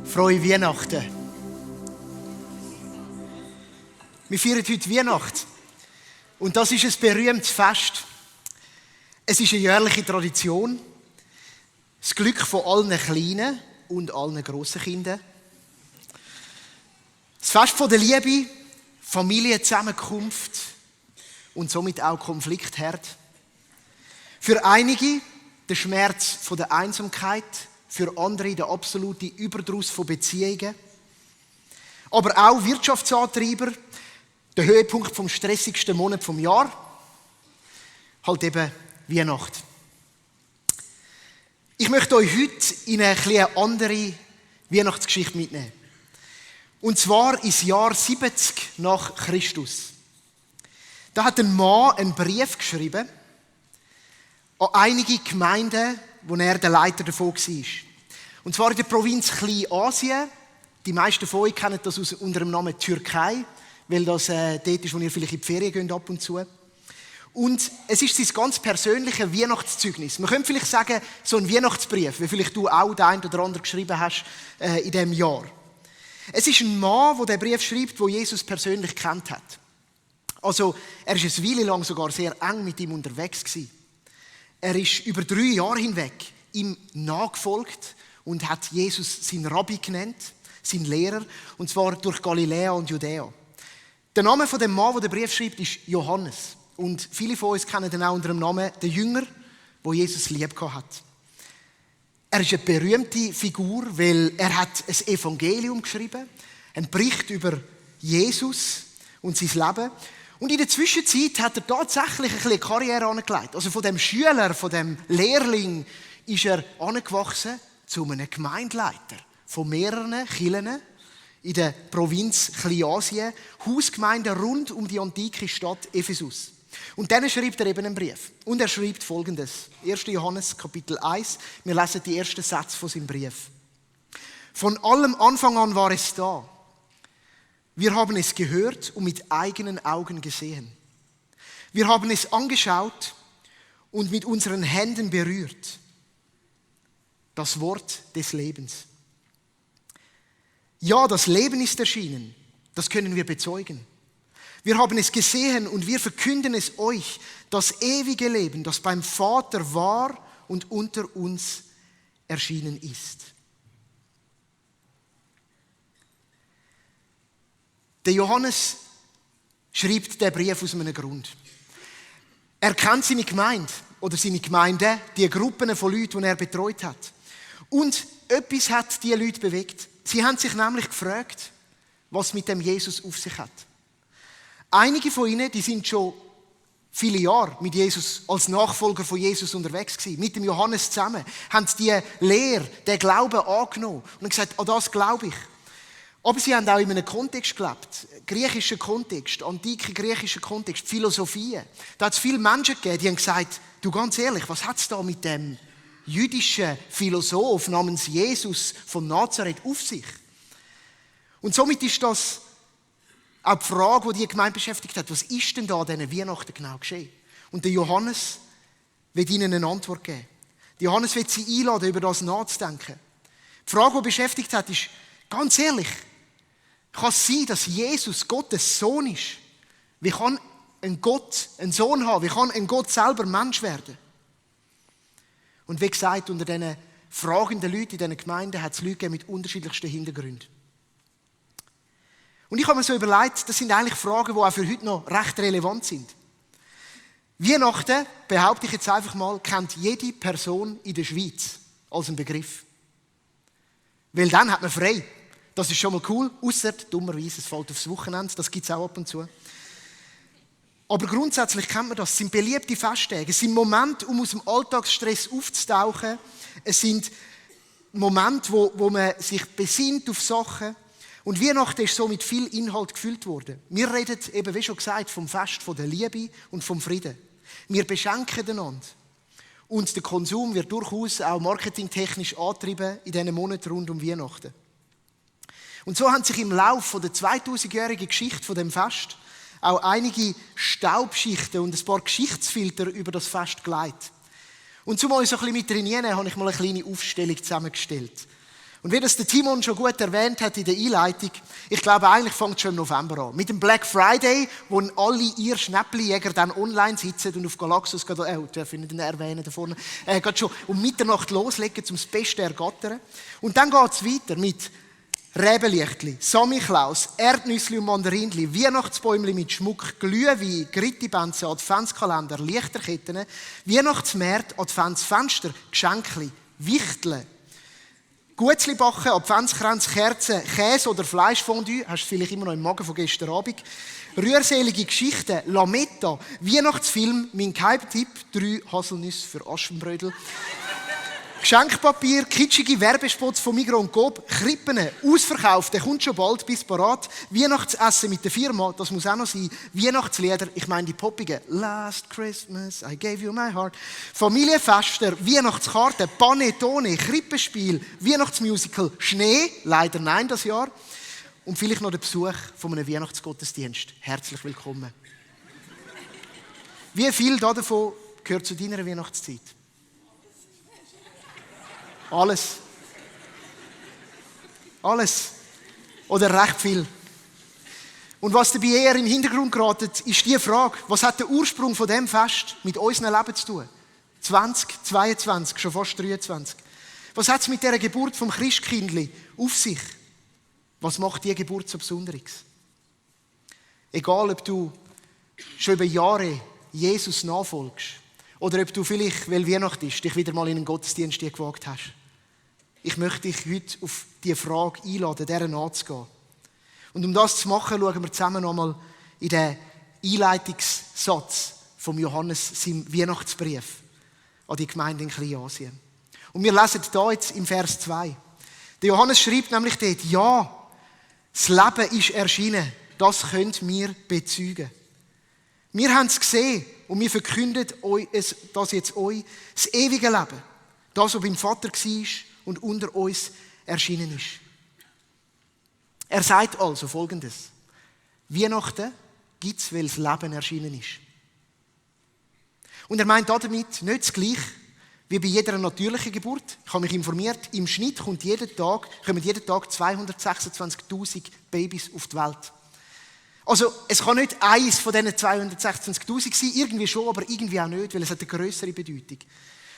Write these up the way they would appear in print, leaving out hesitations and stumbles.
Frohe Weihnachten. Wir feiern heute Weihnachten. Und das ist ein berühmtes Fest. Es ist eine jährliche Tradition. Das Glück von allen kleinen und allen grossen Kindern. Das Fest von der Liebe, Familienzusammenkunft und somit auch Konfliktherd. Für einige der Schmerz von der Einsamkeit, für andere der absolute Überdruss von Beziehungen. Aber auch Wirtschaftsantrieber, der Höhepunkt vom stressigsten Monat vom Jahr, halt eben Weihnachten. Ich möchte euch heute in eine etwas andere Weihnachtsgeschichte mitnehmen. Und zwar ins Jahr 70 nach Christus. Da hat ein Mann einen Brief geschrieben an einige Gemeinden, wo er der Leiter davon war. Und zwar in der Provinz Kleinasien. Die meisten von euch kennen das unter dem Namen Türkei, weil das dort ist, wo ihr vielleicht in die Ferien geht ab und zu. Und es ist sein ganz persönliches Weihnachtszeugnis. Man könnte vielleicht sagen, so ein Weihnachtsbrief, wie vielleicht du auch den einen oder anderen geschrieben hast in diesem Jahr. Es ist ein Mann, der den Brief schreibt, den Jesus persönlich kennt hat. Also, er war eine Weile lang sogar sehr eng mit ihm unterwegs gewesen. Er ist über 3 Jahre hinweg ihm nachgefolgt und hat Jesus seinen Rabbi genannt, seinen Lehrer, und zwar durch Galiläa und Judäa. Der Name von dem Mann, der den Brief schreibt, ist Johannes. Und viele von uns kennen ihn auch unter dem Namen der Jünger, wo Jesus lieb hat. Er ist eine berühmte Figur, weil er hat ein Evangelium geschrieben, einen Bericht über Jesus und sein Leben. Und in der Zwischenzeit hat er tatsächlich ein bisschen Karriere angelegt. Also von dem Schüler, von dem Lehrling ist er angewachsen zu einem Gemeindeleiter von mehreren Kirchen in der Provinz Kleinasien, Hausgemeinden rund um die antike Stadt Ephesus. Und dann schreibt er eben einen Brief. Und er schreibt Folgendes. 1. Johannes, Kapitel 1. Wir lesen die ersten Sätze von seinem Brief. Von allem Anfang an war es da. Wir haben es gehört und mit eigenen Augen gesehen. Wir haben es angeschaut und mit unseren Händen berührt. Das Wort des Lebens. Ja, das Leben ist erschienen. Das können wir bezeugen. Wir haben es gesehen und wir verkünden es euch, das ewige Leben, das beim Vater war und unter uns erschienen ist. Der Johannes schreibt den Brief aus einem Grund. Er kennt seine Gemeinde oder seine Gemeinde, die Gruppen von Leuten, die er betreut hat. Und etwas hat diese Leute bewegt. Sie haben sich nämlich gefragt, was mit dem Jesus auf sich hat. Einige von ihnen, die sind schon viele Jahre mit Jesus, als Nachfolger von Jesus unterwegs gewesen, mit dem Johannes zusammen, haben die Lehre, den Glauben angenommen und gesagt, an das glaube ich. Aber sie haben auch in einem Kontext gelebt, griechischen Kontext, antike griechischer Kontext, Philosophien. Da hat es viele Menschen gegeben, die haben gesagt, du ganz ehrlich, was hat es da mit dem jüdischen Philosoph namens Jesus von Nazareth auf sich? Und somit ist das auch die Frage, die Gemeinde beschäftigt hat, was ist denn da an diesen Weihnachten genau geschehen? Und der Johannes wird ihnen eine Antwort geben. Der Johannes wird sie einladen, über das nachzudenken. Die Frage, die beschäftigt hat, ist, ganz ehrlich, kann es sein, dass Jesus Gottes Sohn ist? Wie kann ein Gott einen Sohn haben? Wie kann ein Gott selber Mensch werden? Und wie gesagt, unter diesen fragenden Leuten in diesen Gemeinden hat es Leute gegeben mit unterschiedlichsten Hintergründen. Und ich habe mir so überlegt, das sind eigentlich Fragen, die auch für heute noch recht relevant sind. Weihnachten, behaupte ich jetzt einfach mal, kennt jede Person in der Schweiz als einen Begriff. Weil dann hat man frei. Das ist schon mal cool, ausser dummerweise, es fällt aufs Wochenende, das gibt es auch ab und zu. Aber grundsätzlich kennt man das. Es sind beliebte Festtage. Es sind Momente, um aus dem Alltagsstress aufzutauchen. Es sind Momente, wo man sich besinnt auf Sachen. Und Weihnachten ist so mit viel Inhalt gefüllt worden. Wir reden eben, wie schon gesagt, vom Fest von der Liebe und vom Frieden. Wir beschenken einander. Und der Konsum wird durchaus auch marketingtechnisch angetrieben in diesen Monaten rund um Weihnachten. Und so haben sich im Laufe der 2000-jährigen Geschichte von dem Fest auch einige Staubschichten und ein paar Geschichtsfilter über das Fest gelegt. Und um euch so ein bisschen mit trainieren, habe ich mal eine kleine Aufstellung zusammengestellt. Und wie das der Timon schon gut erwähnt hat in der Einleitung, ich glaube, eigentlich fängt es schon im November an. Mit dem Black Friday, wo alle ihr Schnäppeljäger dann online sitzen und auf Galaxus, darf ich nicht erwähnen da vorne, gerade schon um Mitternacht loslegen, um das Beste ergattern. Und dann geht es weiter mit Rebenlichtli, Samichlaus, Erdnüssli und Mandarinli, Weihnachtsbäumli mit Schmuck, Glühwein, Grittibenze, Adventskalender, Lichterketten, Weihnachtsmärkte, Adventsfenster, Geschenkli, Wichteln, Gutzli backen, Adventskränze, Kerzen, Käse oder Fleischfondue, hast du vielleicht immer noch im Magen von gestern Abend, rührselige Geschichten, Lametta, Weihnachtsfilm, mein Geheimtipp, 3 Haselnüsse für Aschenbrödel, Geschenkpapier, kitschige Werbespots von Migros und Coop, Krippen, ausverkauft, der kommt schon bald, bis parat, Weihnachtsessen mit der Firma, das muss auch noch sein, Weihnachtslieder, ich meine die poppigen, Last Christmas, I gave you my heart, Familienfester, Weihnachtskarten, Panettone, Krippenspiel, Weihnachtsmusical, Schnee, leider nein das Jahr, und vielleicht noch der Besuch von einem Weihnachtsgottesdienst. Herzlich willkommen. Wie viel davon gehört zu deiner Weihnachtszeit? Alles. Alles. Oder recht viel. Und was dabei eher im Hintergrund geratet, ist die Frage, was hat der Ursprung von dem Fest mit unserem Leben zu tun? 2022, schon fast 23. Was hat es mit dieser Geburt vom Christkindli auf sich? Was macht diese Geburt so Besonderes? Egal, ob du schon über Jahre Jesus nachfolgst oder ob du vielleicht, weil Weihnachten ist, dich wieder mal in einen Gottesdienst gewagt hast. Ich möchte dich heute auf diese Frage einladen, dieser nachzugehen. Und um das zu machen, schauen wir zusammen nochmal in den Einleitungssatz von Johannes, seinem Weihnachtsbrief an die Gemeinde in Kleinasien. Und wir lesen da jetzt im Vers 2. Der Johannes schreibt nämlich dort, ja, das Leben ist erschienen, das könnt wir bezeugen. Wir haben es gesehen und wir verkünden das jetzt euch, das ewige Leben, das, was beim Vater war und unter uns erschienen ist. Er sagt also Folgendes. Weihnachten gibt es, weil das Leben erschienen ist. Und er meint damit nicht das Gleiche wie bei jeder natürlichen Geburt. Ich habe mich informiert, im Schnitt kommen jeden Tag 226'000 Babys auf die Welt. Also, es kann nicht eins von diesen 226'000 sein, irgendwie schon, aber irgendwie auch nicht, weil es hat eine grössere Bedeutung.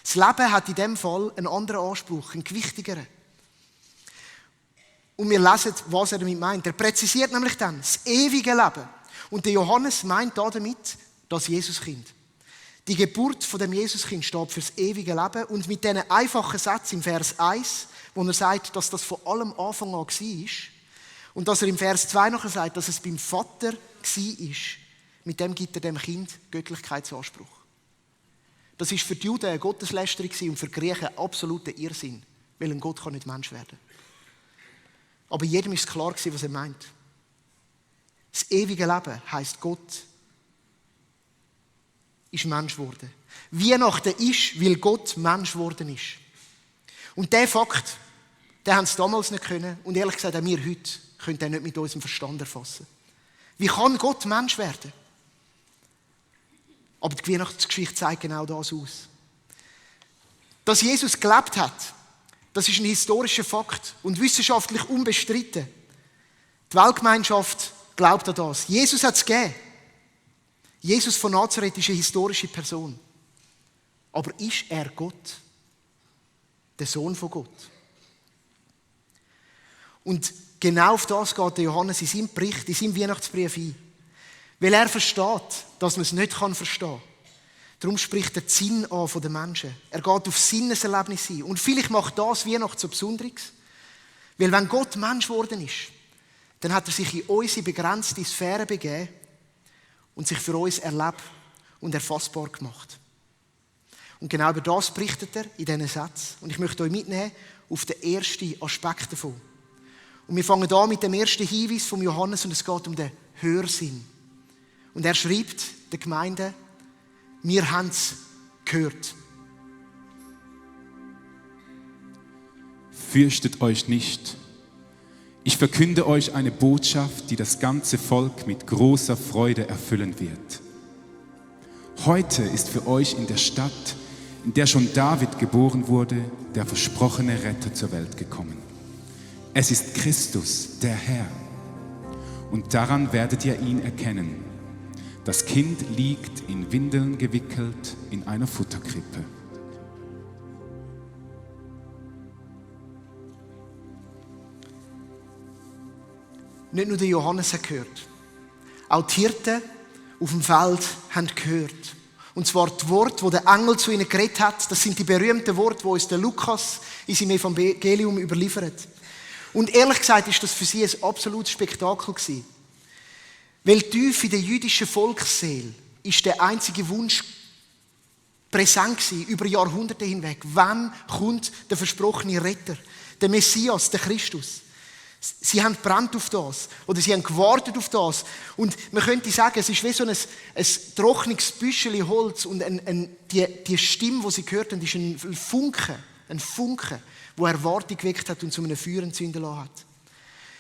Das Leben hat in diesem Fall einen anderen Anspruch, einen gewichtigeren. Und wir lesen, was er damit meint. Er präzisiert nämlich dann das ewige Leben. Und der Johannes meint damit das Jesuskind. Die Geburt von dem Jesuskind steht für das ewige Leben. Und mit diesen einfachen Sätzen im Vers 1, wo er sagt, dass das von allem Anfang an war, und dass er im Vers 2 nachher sagt, dass es beim Vater war, mit dem gibt er dem Kind Göttlichkeitsanspruch. Das war für die Juden eine Gotteslästerung und für die Griechen absoluter Irrsinn, weil ein Gott kann nicht Mensch werden. Aber jedem ist klar gewesen, was er meint. Das ewige Leben heisst, Gott ist Mensch geworden. Weihnachten ist, weil Gott Mensch geworden ist. Und diesen Fakt, den haben sie damals nicht können. Und ehrlich gesagt, auch wir heute können den nicht mit unserem Verstand erfassen. Wie kann Gott Mensch werden? Aber die Weihnachtsgeschichte zeigt genau das aus. Dass Jesus gelebt hat, das ist ein historischer Fakt und wissenschaftlich unbestritten. Die Weltgemeinschaft glaubt an das. Jesus hat es gegeben. Jesus von Nazareth ist eine historische Person. Aber ist er Gott? Der Sohn von Gott? Und genau auf das geht der Johannes in seinem Bericht, in seinem Weihnachtsbrief ein. Weil er versteht, dass man es nicht verstehen kann. Darum spricht er den Sinn an von den Menschen. Er geht auf Sinneserlebnis ein. Und vielleicht macht das Weihnachten so Besonderes. Weil wenn Gott Mensch geworden ist, dann hat er sich in unsere begrenzte Sphäre begeben und sich für uns erlebt und erfassbar gemacht. Und genau über das berichtet er in diesen Sätzen. Und ich möchte euch mitnehmen auf den ersten Aspekt davon. Und wir fangen an mit dem ersten Hinweis von Johannes und es geht um den Hörsinn. Und er schreibt der Gemeinde, wir haben es gehört. Fürchtet euch nicht. Ich verkünde euch eine Botschaft, die das ganze Volk mit großer Freude erfüllen wird. Heute ist für euch in der Stadt, in der schon David geboren wurde, der versprochene Retter zur Welt gekommen. Es ist Christus, der Herr. Und daran werdet ihr ihn erkennen. Das Kind liegt in Windeln gewickelt in einer Futterkrippe. Nicht nur der Johannes hat gehört. Auch die Hirten auf dem Feld haben gehört. Und zwar die Worte, die der Engel zu ihnen geredet hat, das sind die berühmten Worte, die uns der Lukas in seinem Evangelium überliefert. Und ehrlich gesagt ist das für sie ein absolutes Spektakel gewesen. Weil tief in der jüdischen Volksseele ist der einzige Wunsch präsent gewesen, über Jahrhunderte hinweg. Wann kommt der versprochene Retter, der Messias, der Christus? Sie haben gebrannt auf das. Oder sie haben gewartet auf das. Und man könnte sagen, es ist wie so ein trockenes Büscheli Holz. Und die Stimme, die sie gehört haben, ist ein Funke, der Erwartung geweckt hat und zu einem Feuer entzünden lassen hat.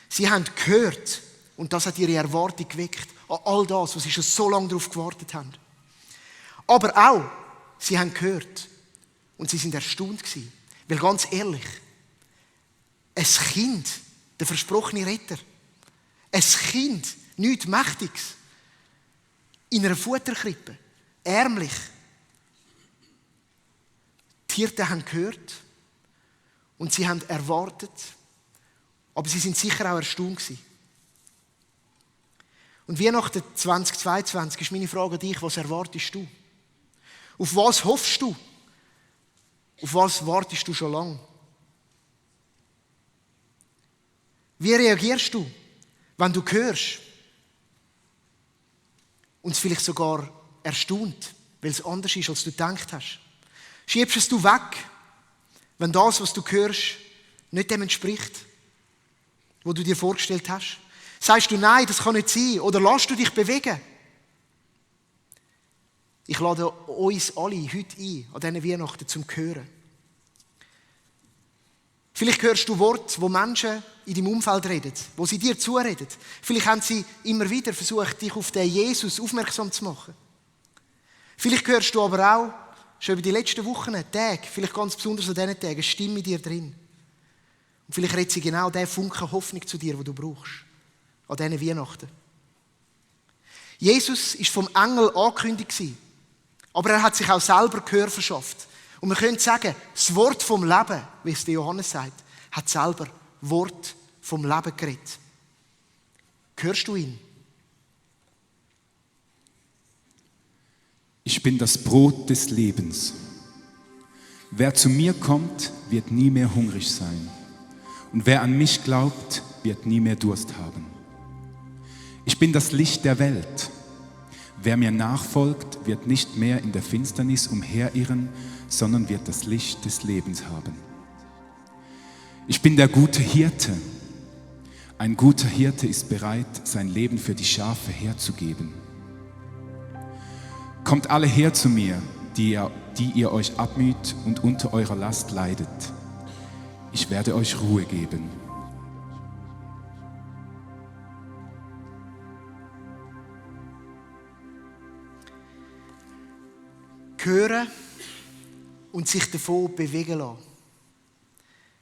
Sie haben gehört. Und das hat ihre Erwartung geweckt. An all das, was sie schon so lange darauf gewartet haben. Aber auch, sie haben gehört. Und sie sind erstaunt gewesen. Weil ganz ehrlich, ein Kind, der versprochene Retter. Ein Kind, nichts Mächtiges. In einer Futterkrippe. Ärmlich. Die Hirten haben gehört. Und sie haben erwartet. Aber sie sind sicher auch erstaunt gewesen. Und Weihnachten 2022 ist meine Frage an dich, was erwartest du? Auf was hoffst du? Auf was wartest du schon lange? Wie reagierst du, wenn du hörst und es vielleicht sogar erstaunt, weil es anders ist, als du gedacht hast? Schiebst es du weg, wenn das, was du hörst, nicht dem entspricht, was du dir vorgestellt hast? Sagst du, nein, das kann nicht sein? Oder lässt du dich bewegen? Ich lade uns alle heute ein, an diesen Weihnachten zum Hören. Vielleicht hörst du Worte, wo Menschen in deinem Umfeld reden, wo sie dir zureden. Vielleicht haben sie immer wieder versucht, dich auf den Jesus aufmerksam zu machen. Vielleicht hörst du aber auch, schon über die letzten Wochen, Tage, vielleicht ganz besonders an diesen Tagen, eine Stimme in dir drin. Und vielleicht redet sie genau den Funken Hoffnung zu dir, den du brauchst. An diesen Weihnachten. Jesus war vom Engel angekündigt, aber er hat sich auch selber Gehör verschafft. Und man könnte sagen, das Wort vom Leben, wie es der Johannes sagt, hat selber Wort vom Leben geredet. Hörst du ihn? Ich bin das Brot des Lebens. Wer zu mir kommt, wird nie mehr hungrig sein. Und wer an mich glaubt, wird nie mehr Durst haben. Ich bin das Licht der Welt. Wer mir nachfolgt, wird nicht mehr in der Finsternis umherirren, sondern wird das Licht des Lebens haben. Ich bin der gute Hirte. Ein guter Hirte ist bereit, sein Leben für die Schafe herzugeben. Kommt alle her zu mir, die ihr euch abmüht und unter eurer Last leidet. Ich werde euch Ruhe geben. Hören und sich davon bewegen lassen.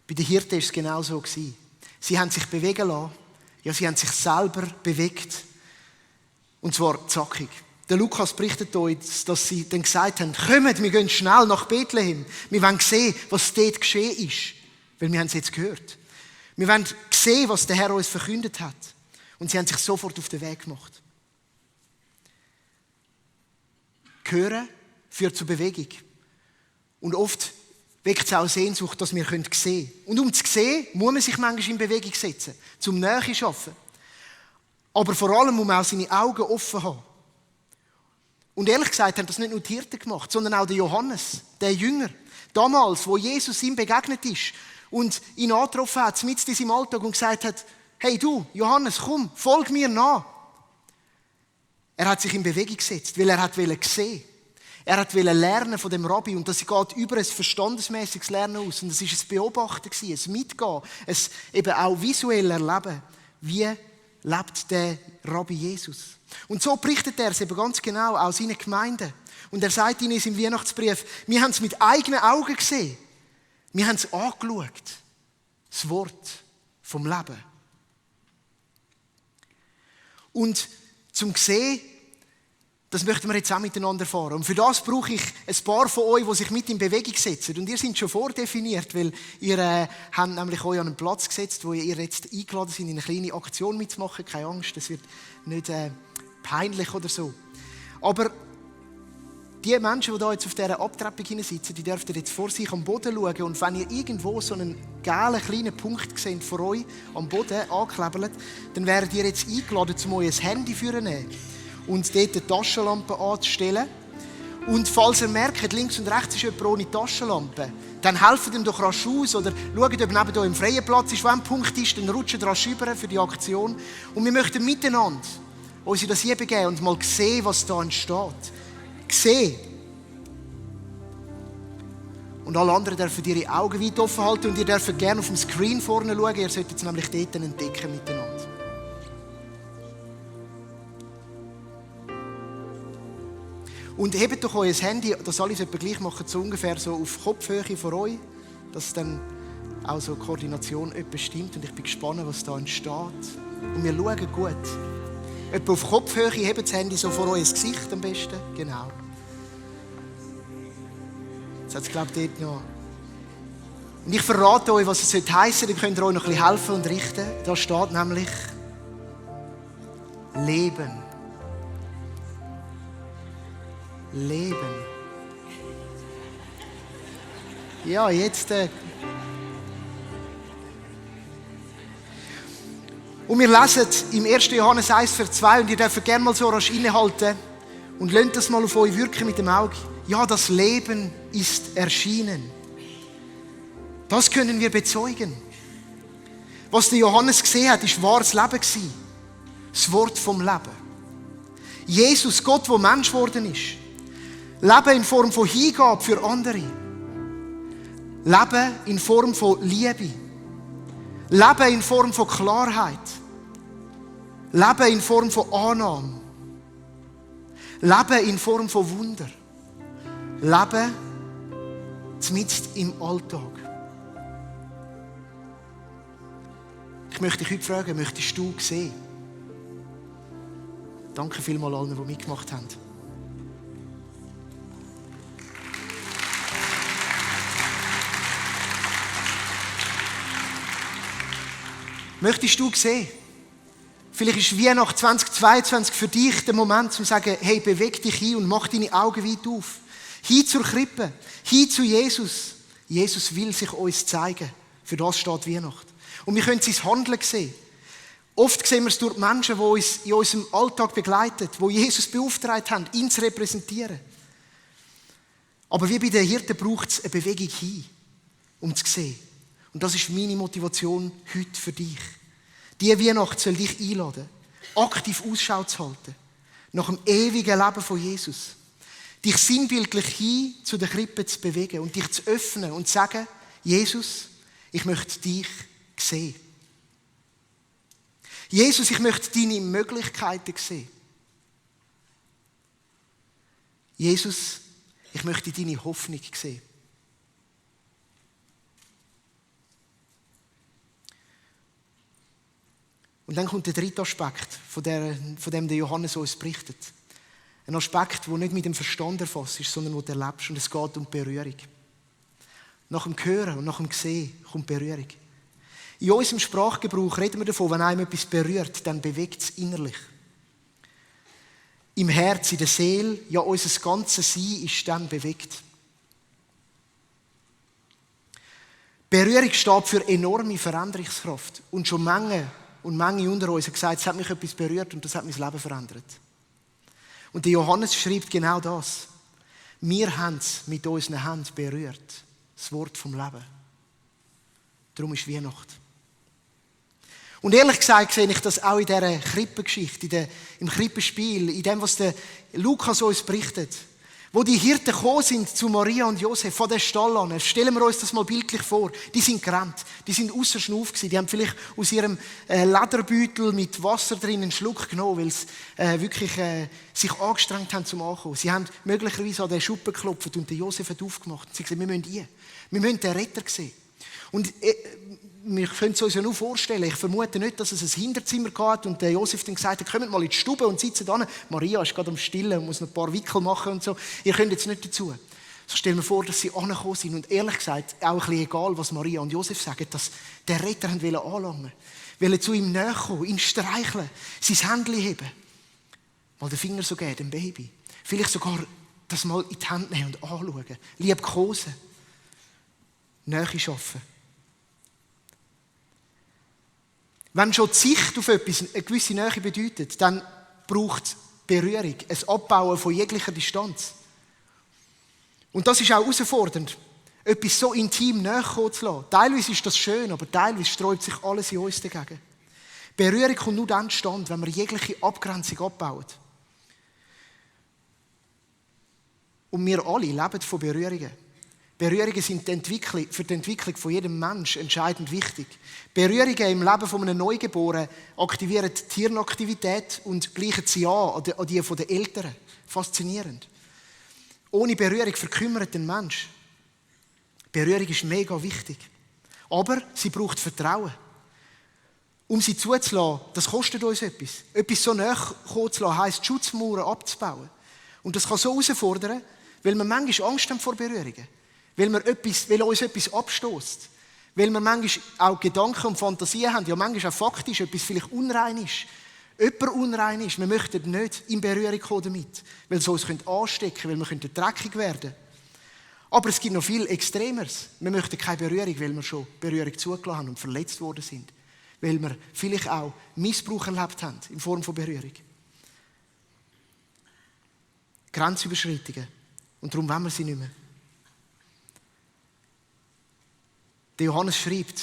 Bei den Hirten war es genau so. Sie haben sich bewegen lassen. Ja, sie haben sich selber bewegt. Und zwar zackig. Der Lukas berichtet uns, dass sie dann gesagt haben, kommt, wir gehen schnell nach Bethlehem. Wir wollen sehen, was dort geschehen ist. Weil wir haben es jetzt gehört. Wir wollen sehen, was der Herr uns verkündet hat. Und sie haben sich sofort auf den Weg gemacht. Hören führt zur Bewegung. Und oft weckt es auch Sehnsucht, dass wir sehen können. Und um zu sehen, muss man sich manchmal in Bewegung setzen, zum Nähe zu schaffen. Aber vor allem muss man auch seine Augen offen haben. Und ehrlich gesagt haben das nicht nur die Hirten gemacht, sondern auch der Johannes, der Jünger. Damals, wo Jesus ihm begegnet ist und ihn angetroffen hat, mitten in seinem Alltag und gesagt hat, hey du, Johannes, komm, folg mir nach. Er hat sich in Bewegung gesetzt, weil er wollte sehen. Er wollte lernen von dem Rabbi und das geht über ein verstandesmäßiges Lernen aus. Und es war ein Beobachten, ein Mitgehen, ein eben auch visuell Erleben. Wie lebt der Rabbi Jesus? Und so berichtet er es eben ganz genau auch seinen Gemeinden. Und er sagt ihnen in seinem Weihnachtsbrief, wir haben es mit eigenen Augen gesehen. Wir haben es angeschaut. Das Wort vom Leben. Und zum Sehen, das möchten wir jetzt auch miteinander erfahren. Und für das brauche ich ein paar von euch, die sich mit in Bewegung setzen. Und ihr seid schon vordefiniert, weil ihr habt nämlich euch an einen Platz gesetzt, wo ihr jetzt eingeladen seid, in eine kleine Aktion mitzumachen. Keine Angst, das wird nicht peinlich oder so. Aber die Menschen, die da jetzt auf dieser Abtreppung sitzen, die dürfen jetzt vor sich am Boden schauen. Und wenn ihr irgendwo so einen gelben kleinen Punkt seht vor euch am Boden angeklebt, dann werdet ihr jetzt eingeladen, um euer Handy vorzunehmen und dort eine Taschenlampe anzustellen. Und falls ihr merkt, links und rechts ist jemand ohne Taschenlampe, dann helft ihm doch rasch aus oder schaut, ob neben euch im freien Platz ist. Wenn ein Punkt ist, dann rutscht rasch über für die Aktion. Und wir möchten miteinander uns das hier begeben und mal sehen, was da entsteht. Sehen. Und alle anderen dürfen ihre Augen weit offen halten und ihr dürft gerne auf dem Screen vorne schauen. Ihr solltet es nämlich dort entdecken miteinander. Und hebt doch euer Handy, das alles etwa gleich machen, so ungefähr so auf Kopfhöhe vor euch, dass dann auch so Koordination etwa stimmt. Und ich bin gespannt, was da entsteht. Und wir schauen gut. Etwa auf Kopfhöhe, hebt das Handy so vor euer Gesicht am besten. Genau. Jetzt hat es, glaube ich, dort noch. Und ich verrate euch, was es heissen sollte. Dann könnt ihr euch noch ein bisschen helfen und richten. Da steht nämlich Leben. Leben. Ja, jetzt. Und wir lesen im 1. Johannes 1, Vers 2, und ihr dürft gerne mal so rasch innehalten und lasst das mal auf euch wirken mit dem Auge. Ja, das Leben ist erschienen. Das können wir bezeugen. Was der Johannes gesehen hat, ist wahres Leben gewesen. Das Wort vom Leben. Jesus, Gott, der Mensch geworden ist. Leben in Form von Hingabe für andere. Leben in Form von Liebe. Leben in Form von Klarheit. Leben in Form von Annahme. Leben in Form von Wunder. Leben mitten im Alltag. Ich möchte dich heute fragen, möchtest du sehen? Danke vielmals allen, die mitgemacht haben. Möchtest du sehen? Vielleicht ist Weihnachten 2022 für dich der Moment, um zu sagen, hey, beweg dich hin und mach deine Augen weit auf. Hin zur Krippe, hin zu Jesus. Jesus will sich uns zeigen. Für das steht Weihnachten. Und wir können sein Handeln sehen. Oft sehen wir es durch Menschen, die uns in unserem Alltag begleiten, die Jesus beauftragt haben, ihn zu repräsentieren. Aber wie bei den Hirten braucht es eine Bewegung hin, um zu sehen. Und das ist meine Motivation heute für dich. Diese Weihnacht soll dich einladen, aktiv Ausschau zu halten, nach dem ewigen Leben von Jesus. Dich sinnbildlich hin zu der Krippe zu bewegen und dich zu öffnen und zu sagen, Jesus, ich möchte dich sehen. Jesus, ich möchte deine Möglichkeiten sehen. Jesus, ich möchte deine Hoffnung sehen. Und dann kommt der dritte Aspekt, von dem der Johannes uns berichtet. Ein Aspekt, der nicht mit dem Verstand erfasst ist, sondern wo du erlebst. Und es geht um Berührung. Nach dem Hören und nach dem Sehen kommt Berührung. In unserem Sprachgebrauch reden wir davon, wenn einem etwas berührt, dann bewegt es innerlich. Im Herz, in der Seele, ja unser ganzes Sein ist dann bewegt. Berührung steht für enorme Veränderungskraft. Und schon Menge unter uns haben gesagt, es hat mich etwas berührt und das hat mein Leben verändert. Und der Johannes schreibt genau das. Wir haben es mit unseren Händen berührt. Das Wort vom Leben. Darum ist Weihnachten. Und ehrlich gesagt sehe ich das auch in dieser Krippengeschichte, im Krippenspiel, in dem, was der Lukas uns berichtet. Wo die Hirten gekommen sind zu Maria und Josef von der Stall an. Stellen wir uns das mal bildlich vor. Die sind gerannt. Die sind ausser Schnuff gewesen. Die haben vielleicht aus ihrem Lederbeutel mit Wasser drin einen Schluck genommen, weil sie wirklich sich angestrengt haben zum Ankommen. Sie haben möglicherweise an den Schuppen geklopft und den Josef hat aufgemacht. Sie haben gesagt, wir müssen ihn. Wir müssen den Retter sehen. Und wir können es uns ja nur vorstellen, ich vermute nicht, dass es ein Hinterzimmer gab und der Josef dann gesagt hat, kommt mal in die Stube und sitzt da. Maria ist gerade am Stillen und muss noch ein paar Wickel machen und so. Ihr könnt jetzt nicht dazu. So stellen wir vor, dass sie angekommen sind und ehrlich gesagt, auch ein bisschen egal, was Maria und Josef sagen, dass der Retter anlangen wollten. Wollen zu ihm näher kommen, ihn streicheln, sein Händchen heben. Mal den Finger so geben, dem Baby. Vielleicht sogar das mal in die Hand nehmen und anschauen. Liebkosen. Nähe schaffen. Wenn schon die Sicht auf etwas eine gewisse Nähe bedeutet, dann braucht es Berührung, ein Abbauen von jeglicher Distanz. Und das ist auch herausfordernd, etwas so intim näher kommen zu lassen. Teilweise ist das schön, aber teilweise sträubt sich alles in uns dagegen. Berührung kommt nur dann stand, wenn wir jegliche Abgrenzung abbauen. Und wir alle leben von Berührungen. Berührungen sind für die Entwicklung von jedem Menschen entscheidend wichtig. Berührungen im Leben von einem Neugeborenen aktivieren die Hirnaktivität und gleichen sie an die der Eltern. Faszinierend. Ohne Berührung verkümmert den Mensch. Berührung ist mega wichtig. Aber sie braucht Vertrauen. Um sie zuzulassen, das kostet uns etwas. Etwas so nahe kommen zu lassen, heisst, Schutzmauern abzubauen. Und das kann so herausfordern, weil wir manchmal Angst haben vor Berührungen. Weil uns etwas abstößt. Weil wir manchmal auch Gedanken und Fantasien haben, ja manchmal auch faktisch etwas vielleicht unrein ist. Jemand unrein ist. Wir möchten nicht in Berührung kommen damit. Weil es uns anstecken könnte, weil wir dreckig werden könnten. Aber es gibt noch viel Extremeres. Wir möchten keine Berührung, weil wir schon Berührung zugelassen haben und verletzt worden sind. Weil wir vielleicht auch Missbrauch erlebt haben in Form von Berührung. Grenzüberschreitungen. Und darum wollen wir sie nicht mehr. Der Johannes schreibt,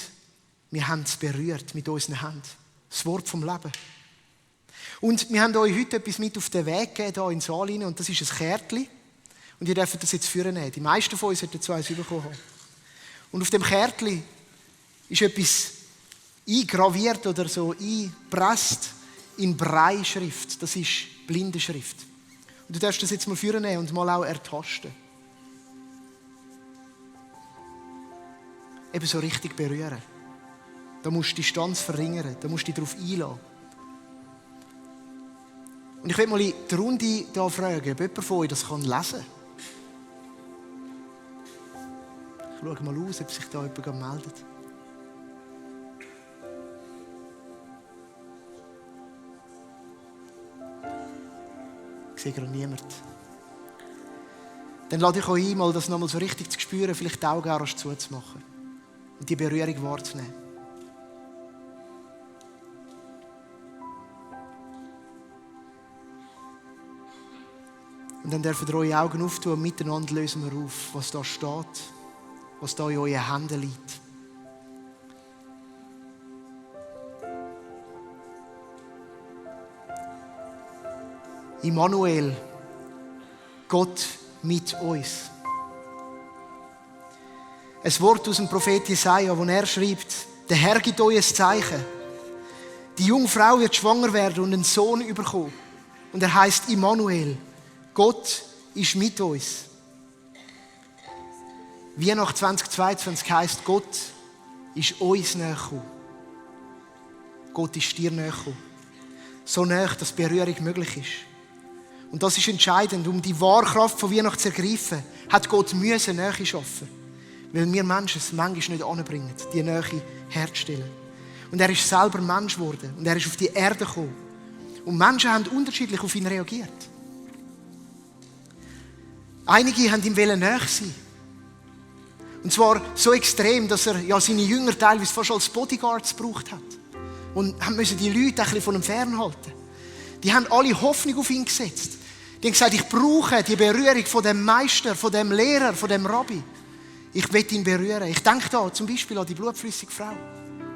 wir haben es berührt mit unseren Händen. Das Wort vom Leben. Und wir haben euch heute etwas mit auf den Weg gegeben, hier in den Saal rein, und das ist ein Kärtchen. Und ihr dürft das jetzt führen nehmen. Die meisten von uns sollten so eins bekommen haben. Und auf dem Kärtchen ist etwas eingraviert oder so eingepresst in Brailleschrift. Das ist Blindenschrift. Und du darfst das jetzt mal führen nehmen und mal auch ertasten. Eben so richtig berühren. Da musst du die Distanz verringern. Da musst du dich darauf einlassen. Und ich will mal in die Runde hier fragen, ob jemand von euch das lesen kann. Ich schaue mal aus, ob sich da jemand meldet. Ich sehe gerade niemanden. Dann lade ich euch ein, mal das nochmal so richtig zu spüren, vielleicht die Augen auch zuzumachen und die Berührung wahrzunehmen. Und dann dürft ihr eure Augen auftun und miteinander lösen wir auf, was da steht, was da in euren Händen liegt. Immanuel, Gott mit uns. Ein Wort aus dem Prophet Jesaja, wo er schreibt, der Herr gibt euch ein Zeichen. Die junge Frau wird schwanger werden und einen Sohn bekommen. Und er heißt Immanuel. Gott ist mit uns. Weihnachten 2022 heisst, Gott ist uns näher gekommen. Gott ist dir näher gekommen. So näher, dass Berührung möglich ist. Und das ist entscheidend. Um die wahre Kraft von Weihnachten zu ergreifen, hat Gott Nähe schaffen. Weil wir Menschen es manchmal nicht anbringen, die Nähe herzustellen. Und er ist selber Mensch geworden. Und er ist auf die Erde gekommen. Und Menschen haben unterschiedlich auf ihn reagiert. Einige haben ihm näher sein. Und zwar so extrem, dass er ja seine Jünger teilweise fast als Bodyguards gebraucht hat. Und müssen die Leute ein bisschen von ihm fernhalten. Die haben alle Hoffnung auf ihn gesetzt. Die haben gesagt, ich brauche die Berührung von dem Meister, von dem Lehrer, von dem Rabbi. Ich will ihn berühren. Ich denke da zum Beispiel an die blutflüssige Frau.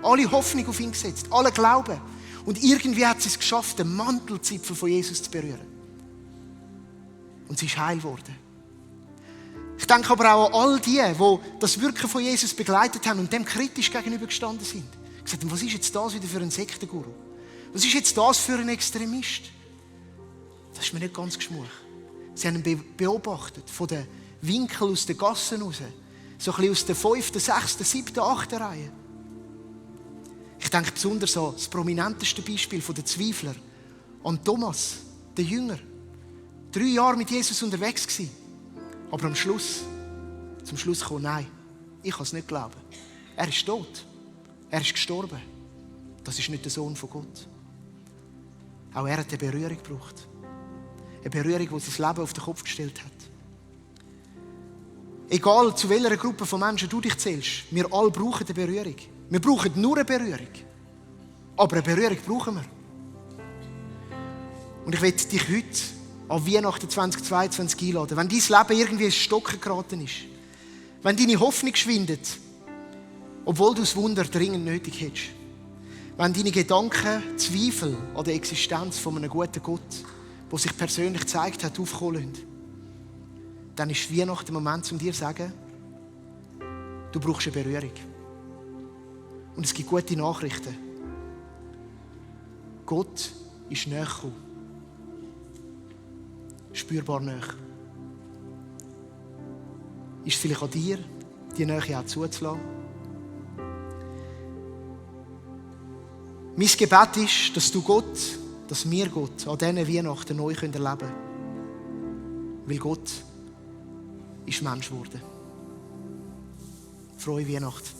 Alle Hoffnung auf ihn gesetzt, alle Glauben. Und irgendwie hat sie es geschafft, den Mantelzipfel von Jesus zu berühren. Und sie ist heil geworden. Ich denke aber auch an all die das Wirken von Jesus begleitet haben und dem kritisch gegenübergestanden sind. Gesagt haben, was ist jetzt das wieder für ein Sektenguru? Was ist jetzt das für ein Extremist? Das ist mir nicht ganz geschmuch. Sie haben ihn beobachtet, von den Winkeln aus den Gassen raus. So ein bisschen aus der 5., 6., 7., 8. Reihe. Ich denke besonders an das prominenteste Beispiel der Zweifler, an Thomas, den Jünger. 3 Jahre mit Jesus unterwegs gewesen. Aber zum Schluss kam, nein, ich kann es nicht glauben. Er ist tot. Er ist gestorben. Das ist nicht der Sohn von Gott. Auch er hat eine Berührung gebraucht. Eine Berührung, die sein Leben auf den Kopf gestellt hat. Egal, zu welcher Gruppe von Menschen du dich zählst, wir alle brauchen eine Berührung. Wir brauchen nur eine Berührung. Aber eine Berührung brauchen wir. Und ich möchte dich heute an Weihnachten 2022 einladen. Wenn dein Leben irgendwie ins Stocken geraten ist, wenn deine Hoffnung schwindet, obwohl du das Wunder dringend nötig hättest, wenn deine Gedanken Zweifel an der Existenz von einem guten Gott, der sich persönlich gezeigt hat, aufkommen lassen, dann ist Weihnachten der Moment, um dir zu sagen, du brauchst eine Berührung. Und es gibt gute Nachrichten. Gott ist näher gekommen. Spürbar näher. Ist es vielleicht an dir, die Nähe auch zuzulassen? Mein Gebet ist, dass wir Gott an diesen Weihnachten neu erleben können. Weil Gott ist Mensch geworden. Frohe Weihnachten.